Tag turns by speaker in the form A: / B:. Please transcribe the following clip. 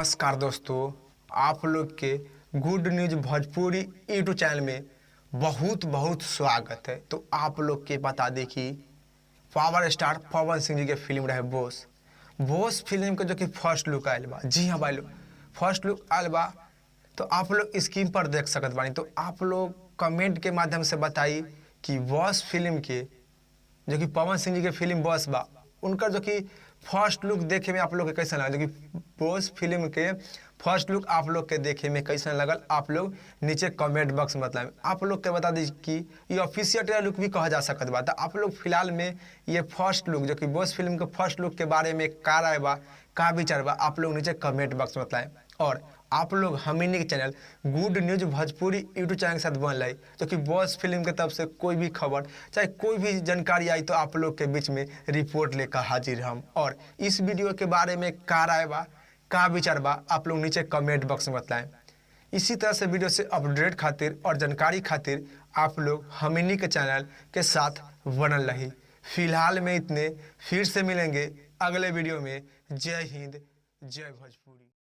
A: नमस्कार दोस्तों, आप लोग के good news Bhojpuri YouTube channel में बहुत बहुत स्वागत है। तो आप लोग के बता दें कि पावर स्टार पवन सिंह जी के फिल्म रहे बोस। बोस फिल्म के जो कि फर्स्ट लुक आयल बा। जी हाँ भाई लोग, फर्स्ट लुक आयल बा। तो आप लोग स्क्रीन पर देख सकत बानी। तो आप लोग कमेंट के माध्यम से बताई कि बॉस फिल्म के जो कि पवन सिंह जी के फिल्म बॉस बा, उनका जो कि फर्स्ट लुक देखे में आप लोग के कैसा लगल। जो कि बॉस फिल्म के फर्स्ट लुक आप लोग के देखे में कैसा लगल, आप लोग नीचे कमेंट बॉक्स में बताएं। आप लोग के बता दी कि ये ऑफिशियल ट्रेलर लुक भी कहा जा सकत बा। तो आप लोग फिलहाल में ये फर्स्ट लुक जो कि बॉस फिल्म के फर्स्ट लुक के बारे में का राय बा, का विचार बा, आप लोग नीचे कमेंट बॉक्स में बताएं। और आप लोग हमनी के channel good news Bhojpuri YouTube channel के साथ बन रही, जो कि बॉस फिल्म के तरफ से कोई भी खबर चाहे कोई भी जानकारी आई तो आप लोग के बीच में रिपोर्ट लेकर हाजिर हम। और इस वीडियो के बारे में का राय बा, का विचार बा, आप लोग नीचे कमेंट बॉक्स में बताएं। इसी तरह से वीडियो से अपडेट खातिर और जानकारी खातिर आप लोग हमनी के चैनल के साथ बनल रही। फिलहाल में इतने, फिर से मिलेंगे अगले वीडियो में। जय हिंद, जय भोजपुरी।